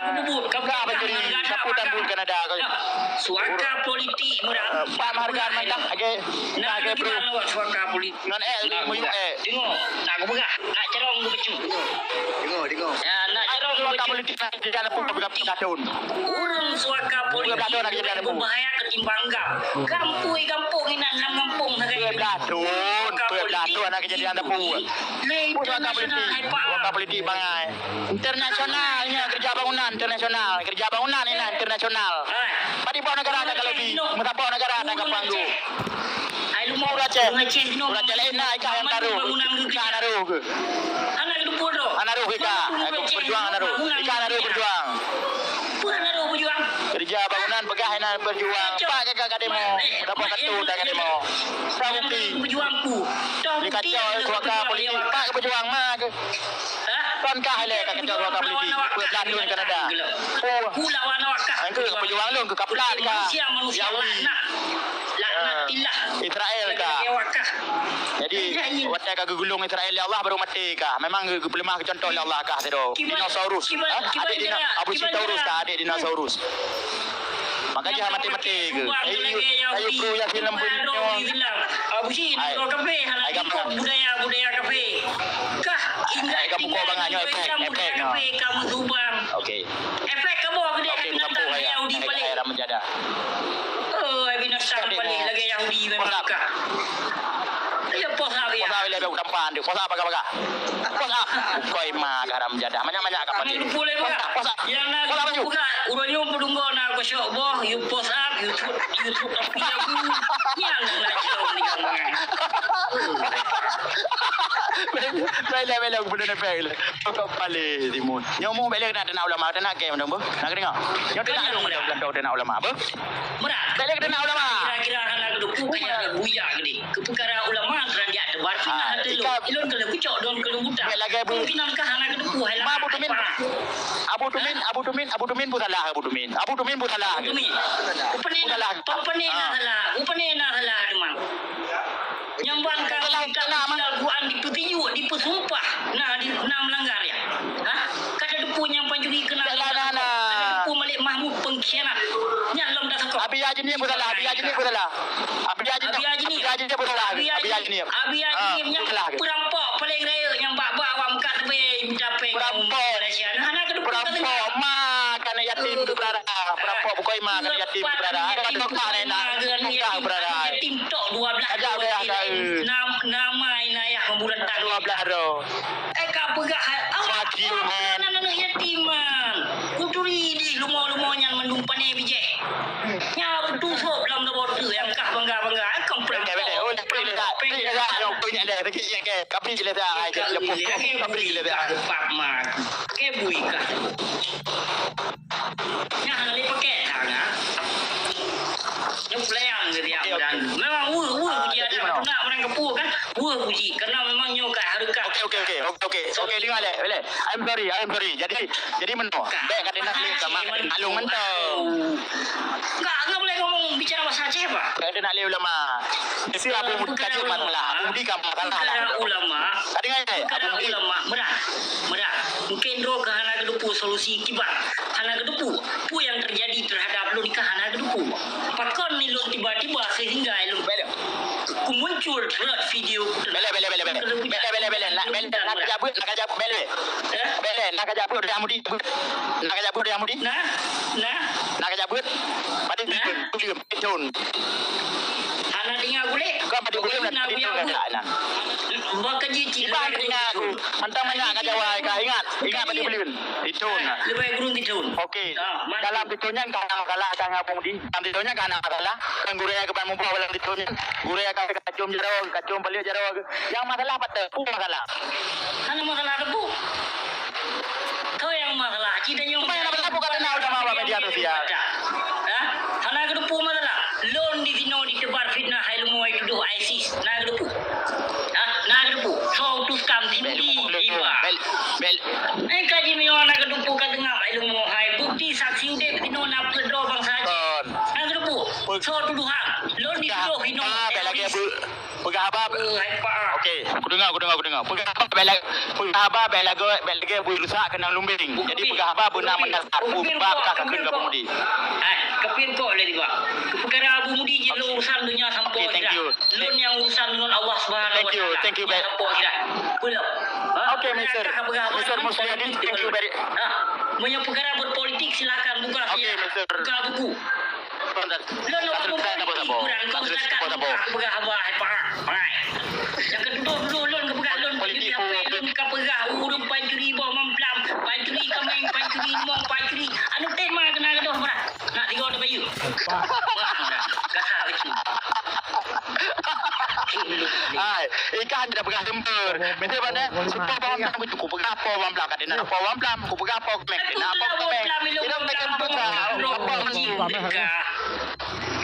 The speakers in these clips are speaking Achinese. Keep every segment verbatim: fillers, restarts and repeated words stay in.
Ka bak jadi sapu tambul Kanada ka. Suaka politik meunan. Eh, Pak Mahargan mantap, lagèe, lagèe bro. Suaka politik. Ngon eh, muyup eh. Tengok, tak kupeugah. Nak cerong ke becu. Tengok, tengok. Ya, nak cerong ke becu. Suaka politik nak jadi aneuk pun berapa tahun. Ureueng suaka politik lebih berbahaya ketimbang gam. Gampui gampông inan lam gampông sagai. Peuet blah thon, peuet blah thon aneuk jadi aneuk pun. Suaka politik, suaka politik bangai. Internasional nyoe, kerja bangunan internasional, kerja bangunan inan internasional. Padum boh negara dak ka lobby, meusaboh negara dak ka panggu. Ureueng Aceh, ureueng Aceh laén na, ikah nyang taruh, ikah na roh keuh. Hana roh keuh ikah, pejuang na roh, ikah na roh pejuang. Kerja bangunan peugah inan pejuang, pat ka ka demo, meusaboh kartu dak ka demo. Sa bukti. Dikacau suaka politik, pat ka pejuang ma keuh. Kon kah ilèe ka keucok suaka politik, peuet blah thon Kanada. Oh. Engkau peujuang lôn keu kaplat ka. Yahudi. Ah, Israel ka. Jadi, watèe ka geugulong Israel lé Allah, baru maté ka. Memang geupeuleumah keu contoh lé Allah ka sidroe. Dinosaurus. Ha? Adik dino-, Abu Sitaurus ka, adik dinosaurus. Maka jih maté-maté keuh. Eh, ayo kru Yasin lom pun nyoe. Abu Sitaurus kafé, hana ikut budaya-budaya kafé. Kah ingat tinggal budaya kafé, kamu subang. Oke. Efek kamu gede binatang Yahudi paling. Oh, binatang paling lagi Yahudi memang kah. Ya, posa ya. Posa bila ada tampan tu. Posa pakai-pakai. Posa. Koi ma garam jadah. Banyak-banyak kapal ni. Posa, posa. Posa baju. Urang nyoe peudunggo na gosok boh, you post up, you tut, you tut tapi aku. Nyang nak cakap ni kan. Baiklah, baiklah, aku pernah nampak. Kau balik timun. Nyomu balik nak teunak ulama, teunak game dong, Bu. Nak dengar? Nyoe teunak dong, teunak ulama, Bu. Meurat. Balik teunak ulama. Kira-kira hana keudeupu kaya buya gede. Keu peukara ulama keurang jak teubar fitnah hate lôn. Ilôn keu lôn kucok don keu lôn buta. Lagèe Bu. Pimpinan kah hana keudeupu hai lama. Abu Tumin, Abu Tumin, Abu Tumin pun salah, Abu Tumin. Abu Tumin pun salah. Abu Tumin. Upene na, upene na salah, upene na salah teuma. Nyang ban ka kita Al-Quran dipeutijuk, dipeusumpah, na di, na melanggar ya. Ha? Ka teudepu nyang pancuri keunan lom dasakoh. Ka teudepu Malik Mahmud pengkhianat. Nyan lom dasakoh. Abi Haji ni pun salah, Abi Haji ni pun salah. Abi Haji ni, Abi Haji ni pun salah. Abi Haji ni, Abi Haji ni nyang perampok paling raya nyang bak-bak awak meukat tebe mita peng Malaysia. Nah, hana keudeupu perampok ma kana yatim tu berada. Perampok bukoi ma kana yatim tu berada. Ada kan ma na berada. Yatim tok dua belas. Aja udah. Nama inayah memburan tangga. Dua belas ro. Eh, ka peugah hai, awak aneuk yatim, man. Kuturi di lumo-lumo nyan mandum pane bijéh. Nya beutôi sop lam dapur tu nyang kah bangga-bangga, eh, kong perang. Beda, beda. Oh, nak beli dah. Beli dah. Yang punya dah. Lagi yang ke. Kami jelas dah. Ai, kami jelas dah. Pak mak. Ke bui kah. Nyan hana lé paket dah, nyan. Nyoe peulayang ke dia. Okey, okey. Dan memang weuh, weuh, ah, uji jadi adat. Meunoe. Nak orang kepu kan? Weuh uji. Karena memang nyoe ka hareuka. Okey, okey, okey. Okey, okey. Okey, dengar leh, leh. I'm sorry, I'm sorry. Jadi, jadi meunoe. Bèk ka teunak lé sama alung mantong. Enggak, enggak boleh ngomong bicara bahasa Aceh, Pak. Bèk teunak lé ulama. Mesti Abu Mudi ka jeuet masalah. Abu Mudi ka masalah lah. Ulama. Ka dengar, eh? Abu Mudi. Ulama, meudah. Meudah. Mungkin droe ka hana keudeupu solusi kiban. Hana keudeupu. Peue nyang teujadi teuhadap lôn ka hana keudeupu. Pakon ni lôn tiba-tiba sehingga lôn kumuncul rot video. Bèk lé, bèk lé, bèk lé, bèk lé. Bèk lé, bèk lé, bèk lé. Nak, bèk lé, nak ka jabeuet, nak ka jabeuet, bèk lé. Eh? Bèk lé, nak ka jabeuet dah Mudi. Nak ka jabeuet dah Mudi. Nah, nah. Nak ka jabeuet. Pada nah. Hana tinggal gulek. Kau pada gulek nak tinggal dah. Baka jicik. Iban tinggal aku. Mantang banyak ka jawai ka. Ingat. Ingat bagi beli. Itu nah. Lebih gurung gitu. Okey. Ah, dalam itu nyan ka hana masalah ka ngabung di. Dalam itu nyan ka hana masalah. Kan gurèe ka ban muboh dalam itu nyan. Gurèe ka kacung jaroe, kacung balik jaroe. Yang masalah apa tu? Apa masalah? Hana masalah tu. Kau yang masalah. Cita nyong. Cuma yang masalah bukan kenal sama apa media sosial. Ha? Hana keudeupu masalah. Lôn di sinoe ditebar fitnah hai leumo hai tudoh ISIS. Na keudeupu. Ha? Na keudeupu. Soe utus kam si Budi, Iba. Bel, bel. Eh, kaji miyuang na keudeupu ka teungap hai leumo hai. Bukti saksi udép sinoe na peuet droe bansa Aceh. Na keudeupu. Soe tudohan. Lôn di Peugah haba bèk lagèe beu-, peugah haba. Okey, kudeungö, kudeungö, kudeungö. Peugah haba bèk la-, peugah haba bèk lagèe, bèk lagèe beu rusak keunong lumbeng. Jadi peugah haba beuna meunasah, peue bak ka kheun keu Abu Mudi. Hai, keu peue kok lé tiba. Keu peukara Abu Mudi jih lôn urusan donya sampoe sira. Lôn nyang urusan ngon Allah Subhanahu wa Taala. Thank you, thank you, baik. Sampoe sira. Peue lom? Ha? Okey, Mister, Mister Musliadin, thank you very. Ha. Meunyoe peukara berpolitik, silakan buka silakan. Okey, Mister. Buka buku. Lôn nak buka buku. Kurang kau setakat buka, buka haba, hai, Pak. Hai. Nyang keududoe-dudoe lôn keupeugah lôn pancuri H P, lôn ka peugah ureueng pancuri boh mamplam, pancuri kameng, pancuri limong, pancuri anu tema keunan keudroe meunan. Nak tiga orang bayu. Wah, meunan. Kasar itu. Hai, ikan tidak peugah lembur. Mesti mana? Supaya bawang pelam itu, ku peugah apa bawang pelam, kata nak apa bawang pelam, ku peugah apa kameng, kata nak apa kameng. Tidak peugah lembur. Apa mesti?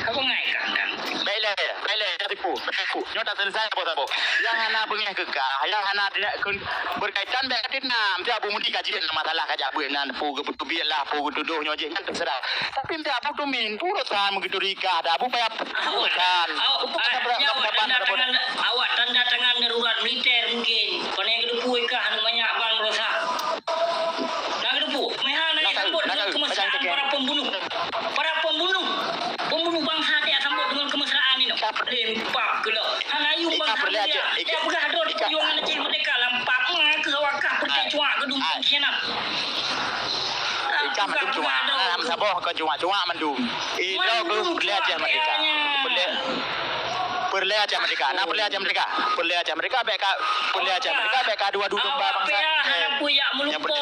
Apa ngai kandang? Baiklah, baiklah, dah tipu, dah tipu. Nyoe tak selesai apa-apa. Yang hana beungèh keu kah, yang hana tidak kun-, berkaitan baik kata nak. Mesti Abu Mudi kaji masalah kajak buet nan, pu geuteubiet lah, pu geutudoh nyoe jih, nyan terserah. Tapi mesti Abu tumin, pu urusan meugeuturi kah, dah Abu payah urusan. Awak tanda tangan, awak tanda tangan darurat militer mungkin. Pane geuteupeue kah anu banyak bang rosak. Nah, geuteupeue. Meuhana disambot deungon keumesraan para pembunuh. Para pembunuh. Pembunuh bangsa tajak sambot deungon keumesraan inoe. Limpak keu lôn. Hana yum bangsa mulia. Tajak peugah droe di perjuangan Aceh Merdeka lam pap. Meuakeuh awak kah peureulèe cuak keu dum pengkhianat. Ikah mandum cuak. Hana saboh kon cuak-cuak mandum. Inoe keuh peureulèe Aceh Merdeka. Peureulèe Peureulèe Aceh Merdeka. Na peureulèe Aceh Merdeka. Peureulèe Aceh Merdeka bèk ka, peureulèe Aceh Merdeka bèk ka dua-dua domba bangsa. P A hana peue jak meulumpoe.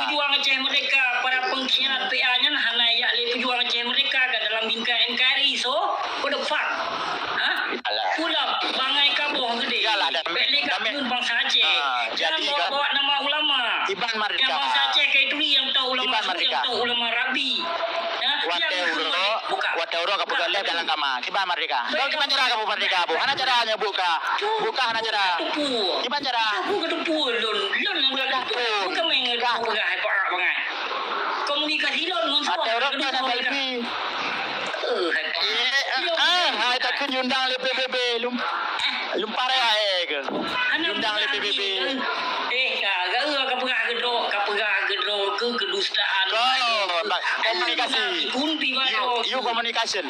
Pejuang Aceh Merdeka, para pengkhianat P A nyan hana jak lé pejuang Aceh Merdeka ka dalam bingkai N K R I. So, what the fuck? Ha? Pulang, bangai kaboh gede. Bèk lé ka meunyoe bangsa Aceh. Jangan bawa-bawa nama ulama. Iban Merdeka. Nyang bangsa Aceh ka ituri nyang tau ulama, nyang tau ulama rabi. Ha? Watèe uroe, watèe uroe ka peugah lé dalam kama. Kiban Merdeka. Kiban cara kamoe merdeka, Bu? Hana cara nyoe buka. Buka hana cara. Kiban cara? Buka teupeu lôn. Lôn nyang buka teupeu. Bukan main dengan peugah hai parak bangai. Komunikasi lôn ngon suah. Ada orang nak selfie. Eh, hai parak. Eh, ah, hai takut diundang oleh P B B. Lum-, lumpah raya, eh, ke? Diundang oleh P B B. Eh, ka, ka, ka peugah keudroe, ka peugah keudroe ke kedustaan. Komunikasi. You, you communication.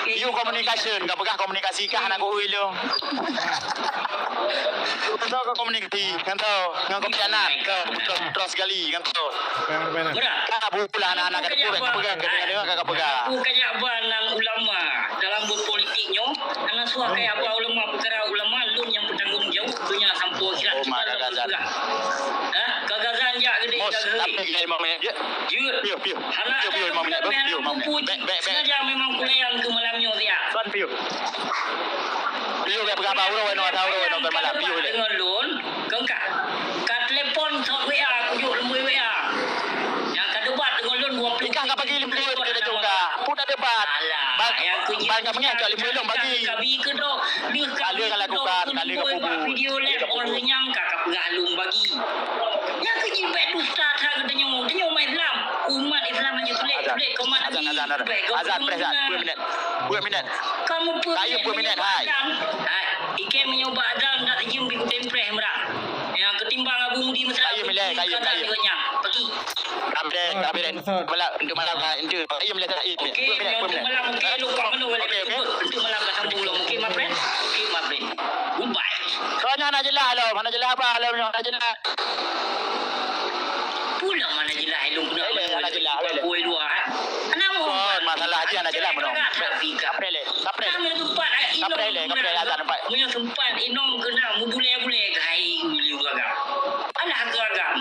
You communication. Ka peugah komunikasi kah hana geuui lôn. Kan tahu ka komunikasi, kan tahu. Ngon kopi anak, ka terus, terus gali, kan tahu. Ka buku lah anak-anak ka peugah, ka peugah, ka peugah. Bukan nyan ban nan ulama dalam berpolitik nyoe, hana suah kaya ba ulama, peukara ulama lôn nyang bertanggung jawab donya sampoe akhirat. Oh, mak gagazan. Ha? Gagazan jak gede. Mos, tapi lima menit je. Jeuet. Piu, piu. Hana ada lima menit, piu, lima menit. Bèk, bèk, bèk. Sengaja memang kulayang keu malam nyoe siat. Tuan piu. Piu bèk peugah ba uroe nyoe, ada uroe nyoe malam piu. Deungon lôn, keu ka. Ka telepon sot W A, kujok leumboi W A. Nyang ka debat deungon lôn dua puluh. Ikah ka bagi leumboi telepon. Pun ada debat. Alah, ban, nyang keu ban ka meungeh cok leumboi lôn bagi. Ka bi keudok, deuh ka bi keudok, ka leumboi bak video live, oh, nyang ka, ka peugah lôn bagi. Nyang keu jih bèk dusta that geutanyoe. Tanyoe umat Islam. Umat Islam hana tuléh, tuléh keu umat Nabi. Azan, azan, azan. Azan, preh, azan. Dua minit. Dua minit. Kamu pun dua minit, hai. Hai, ikei meunyoe bak azan dak jeuem bi kutem preh meurah. Nyang ketimbang Abu Mudi meusra. Kayu milih, kayu, kayu. Pagi. Kampret, kampret. Malam, untuk malam, ha, untuk. Kayu milih, kayu milih. Okey, dua minit, dua minit. Malam, okey, lupa menu. Okey, okey. Untuk malam dah sambung lom. Okey, my friend. Okey, my friend. Goodbye. Soalnya hana jelas lom, hana jelas apa lom, hana jelas. Pulang mana jelas ilong kena. Mana jelas, mana jelas. Buai dua. Kenapa? Oh, masalah aja hana jelas meunoe. Kapreh lé, kapreh. Kapreh lé, kapreh lé, azan nampak. Punya sempat inong kena mubulai-bulai ke hai uli agam. Alah ke agam.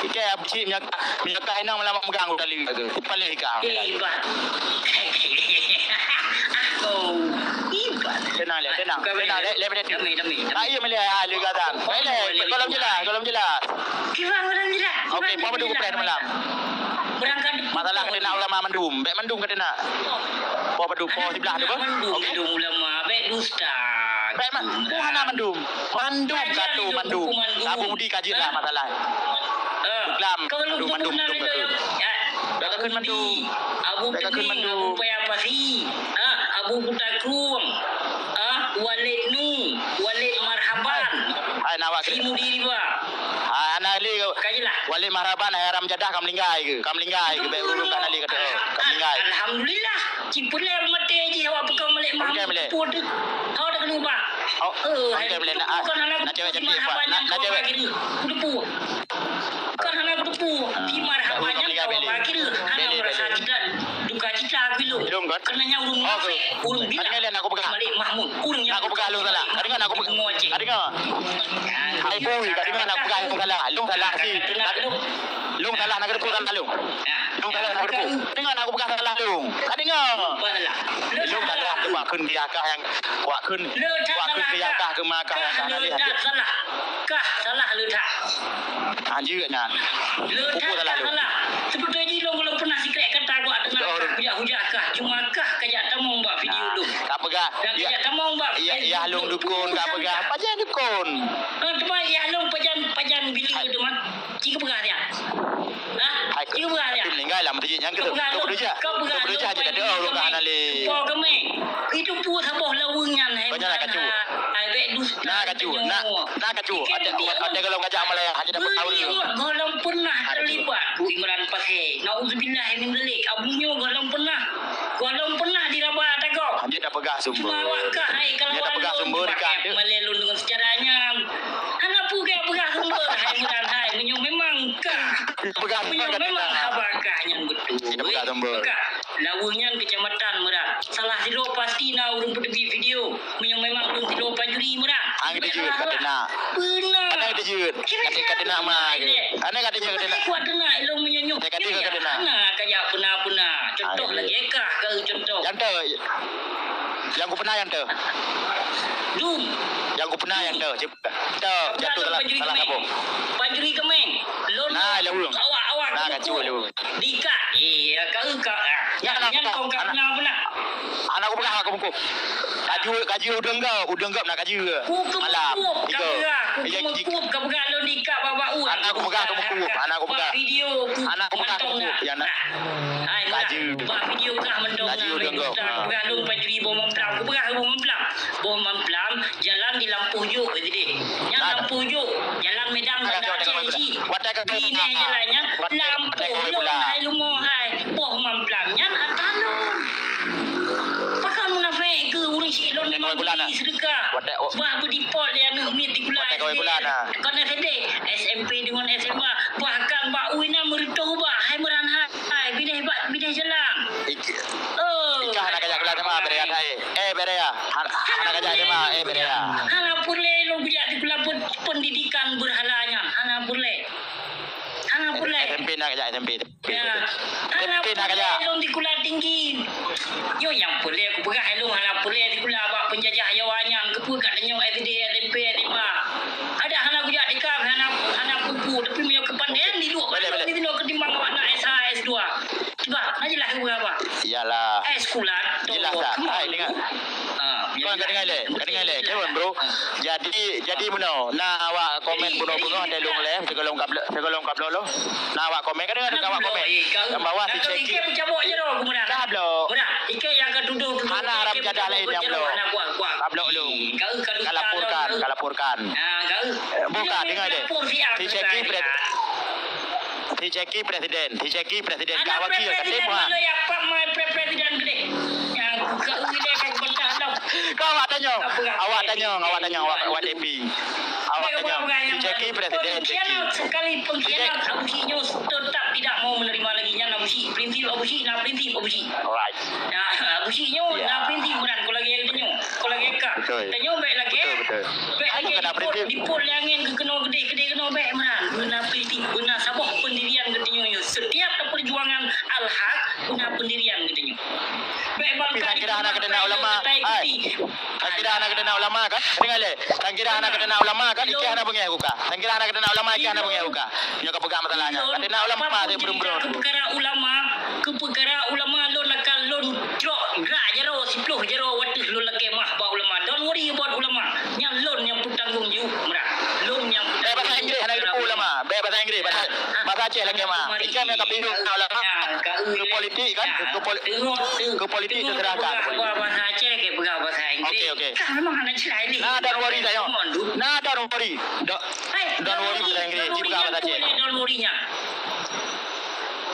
Ikai abcik minyak, minyak inong malam megang udah liwat ke. Paling ikam. Eh, ibat. Aku. Ibat. Tenang lé, tenang. Tenang lé, lé, lé. Damai, damai, damai. Tak iya melihat ahli gazan. Baiklah, kalau jelas, kalau jelas. Kiban ureueng gila. Okey, puah padum kupreh malam. Berangkat depan. Masalah keudeuna ulama mandum. Bèk mandum keudeuna. Puah padum, puah siblah tu, beuh? Mandum, okey. Mandum ulama. Bèk dusta. Bèk ma-, puah hana mandum. Mandum ka tu, mandum. Abu Mudi kaji lah masalah. Islam, mandum, mandum, mandum ka tu. Bèk ka kheun mandum. Abu Mudi, Abu Paya Pasi. Ha, Abu Kuta Krueng, ah, Walid Nu, Walid Marhaban. Hai, hai, na awak kri- Simudi Riba. Hai, hana lé. Ka jeulaih. Walid Marhaban, hai haram jadah, ka meuninggai keu? Ka meuninggai keu? Bèk ureueng ka hana lé ka teuh. Ka meuninggai. Alhamdulillah. Ci peuleueh maté jih awak peugah Malik Mahmud. Bukan, Malik. Peue teuh? Hana keunong ubah. Oh, eh, hai, bukan, Malik. Bukan hana, na cewek cantik, Marhaban Pak. Na, nyang na cewek. Kudepu. Bukan hana kudepu. Ah, Marhaban nyang ka meuninggai, Malik. Hana meurasa kita duka cita keu lôn. Lôn kan? Karena nyan ureueng munafék, ureueng bilak. Ka deungö lé, na kupeugah. Malik Mahmud, ureueng nyang... Na kupeugah, lôn salah. Ka deungö, na kupeugah. Ka deungö. Hai, bui, ka deungö, na kupeugah, lôn salah. Lôn salah, si. Lôn salah, na kupeugah, salah lôn. Lôn salah, na kupeugah. Deungö, na kupeugah, salah lôn. Ka deungö. Lôn salah, teuma kheun keu yah kah nyang, wak kheun, wak kheun keu yah kah, keu ma kah nyang salah lé. Kah salah leutak. Anjeuet nyan. Leutak salah. Sebetul jih lôn, lôn pernah sikrek kata kah, teunak kah, hujah-hujah kah. Cuma kah kajak tamong bak video lôn. Ka peugah. Kajak tamong bak Facebook. Yah lôn dukon, ka peugah. Pajan dukon. Ha, teuma yah lôn pajan, pajan video teuma. Ci ka peugah nyan. Ha? Ci ka peugah nyan. Tapi meuninggai lah, meuteujeuet nyan keuh. Ka peugah lôn. Ka peugah lôn. Ka peugah lôn. Itu peue saboh laweueng nyan, hai. Banyak lah kacu. Hai, bèk dusta. Na kacu, na, na kacu. Ada, ada golom kajak Malaya, hanya dapat tahu dulu. Gohlom pernah terlibat, Bu Imran Pasé. Nauzubillah min dzalik. Abu nyoe gohlom pernah. Gohlom pernah diraba tagoe. Hanya dah peugah sumber. Cuma awak kah, hai, kalau dia dah peugah sumber, ikan tu. Malèe lôn deungon sejarah nyan. Hana peugah-peugah sumber, hai Imran, hai. Meunyoe memang kah. Peugah sumber. Meunyoe memang haba kah nyan beutôi. Dia dah peugah sumber. Peugah. Laweueng nyan kecamatan Meurah. Salah sidroe pasti na ureueng peuteubiet video. Meunyoe memang lôn sidroe pancuri Meurah. Hana geuteubiet, ka teunak. Beuna. Hana geuteubiet. Tapi ka teunak ma. Hana ka teubiet, ka teunak. Kuat teunak ilong meunyoe nyoe. Ka teubiet, ka teunak. Hana kajak peuna-peuna. Contoh lagèe kah, keu contoh. Nyang teu. Nyang kupeuna nyang teu. Dum. Nyang kupeuna nyang teu. Teu, jatuh salah, salah sambung. Pancuri keuméng. Lôn awak, awak keumeukop. Di ka, eh, ka, ka, ah. Nyan, nyan kong ka peuna-peuna. Hana kupeugah, hana kupeugah. Kajeuet, kajeuet udeueng gob, udeueng gob na kajeuet. Malam, tiga. Ku keumeukop, ka peugah lôn di ka bak, bak u. Hana kupeugah, kumeukop, hana kupeugah. Bak video ku mantong na. Hana kupeugah, kumeukop. Hai, kajeuet. Bak video kah mantong na. Kajeuet udeueng gob. Peugah lôn pancuri boh mamplam. Kupeugah boh mamplam. Boh mamplam. Jalan di lampôh jok, eh, sideh. Nyan lampôh jok. Jalan Medan Banda Aceh cit. Binéh jalan nyan, lampôh lôn hai leumo hai. Boh mamplam nyan ata lôn. Pakon munafék keu ureueng chik lôn memang bri seudeukah. Bah beudipot lé aneuk miet sikula S D. Kon S D, S M P deungon S M A. Bahkan bak u inan meureutôh bah hai meuran hai. Binéh bak, binéh jalan. Oh, ikah hana kajak sikula S M A, Berea, hai. Eh, Berea. Hana kajak S M A, eh, Berea. Hana peureulèe lôn kujak sikula pen-, pendidikan berhala nyan. Hana peureulèe. Hana peureulèe. S M P na kajak S M P. Ya. Hana peureulèe lôn sikula tinggi. Nyoe nyang peureulèe kupeugah lôn, hana peureulèe sikula bak penjajah Jawa nyan. Keupeue ka tanyoe S D, S M P, S M A. Adak hana kujak tika, hana, hana kupu. Tapi meunyoe keupandaian di luwa, boleh, boleh, di sinoe ketimbang awak na S H, S dua. Cuba, na jeulaih keu beurapa? Iyalah. Eh, sikula, jeulaih that. Hai, dengar. Ah, kon ka deungai lé, ka deungai lé. Keuron, bro. Jadi, jadi meunoe, na awak komen bunoe-bunoe, ada lôn lé, sigohlom ka blo-, sigohlom ka bloe lôn. Na awak komen, ka deungai, ka awak komen. Nyang bawah si Ceki. Ka bloe. Hana haram jadah laén nyang bloe. Ka bloe lôn. Ka laporkan, ka laporkan. Eh, buka, deungai lé. Si Ceki, si Ceki presiden, si Ceki presiden, ka wakil, ka tim, ha. Presiden, ka awak tanyong, awak tanyong, awak tanyong, awak, awak D P. Awak tanyong, si Ceki presiden, si Ceki. Sekali pengkhianat, Abu Syik nyoe tetap tidak mau menerima lagi. Nyan Abu Syik, prinsip Abu Syik, nah, prinsip Abu Syik. Alright. Nah, Abu Syik nyoe, nah, prinsip meunan, keu lagèe tanyoe, keu lagèe ka. Betul. Tanyoe bèk lagèe, bèk lagèe dipot, dipot lé angén keu keunoe keudéh, keudéh keunoe bèk meunan. Beuna prinsip, beuna saboh pendirian geutanyoe nyoe. Setiap perjuangan al-haq, beuna pendirian geutanyoe. Bèk bangka. Tapi nyang kira hana keudeuna ulama, hai. Nyang kira hana keudeuna ulama kan? Deungai lé. Nyang kira hana keudeuna ulama kan? Ikeu hana beungèh kuka. Nyang kira hana keudeuna ulama, ikeu hana beungèh kuka. Nyoe ka peugah masalah nyan. Ka teunak ulama, keu peukara ulama, keu peukara ulama lôn akan lôn trok grak jaroe siploh jaroe watèe lôn lakèe maaf bak ulama. Don't worry about ulama. Nyan lôn nyang peutanggong jaweueb meunan. Lôn nyang peutanggong jaweueb. Bèk bahasa Inggris, hana geuteupeue ulama. Bèk bahasa Inggris, bahasa, bahasa Aceh lakèe maaf. Ikan nyang ka piduek ulama. Keu politik kan? Keu poli-, keu politik keu gerakan. Peugah bahasa Aceh ke peugah bahasa Inggris. Okey, okey. Kan memang hana cerai lé. Nah, don't worry, Tayo. Nah, don't worry. Do-, don't worry bahasa Inggris. Don't worry bahasa Aceh. Don't worry nya.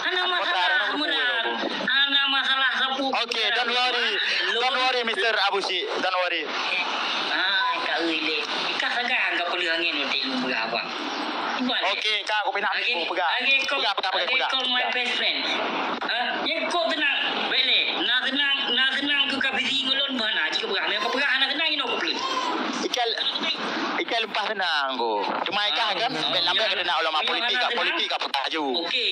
Hana masalah meunan. Hana masalah sapu. Okey, don't worry. Don't worry, Mister Abusyik. Don't worry. Ah, ka ui lé. Ka sagai ka peuleuh angén utek lôn peugah abang. Okey, ka aku pinah aku peugah. Peugah, peugah, peugah, peugah. Kau my best friend. Ha? Ya, kau tenang. Bele, na tenang, na tenang ke ka busy ngon lôn bah na. Jika peugah, memang peugah na tenang ino aku peuleuh. Ikan, ikan lepas tenang aku. Cuma ikan kan, lambat ke tenang ulama politik ka, politik ka peugah aju. Okey,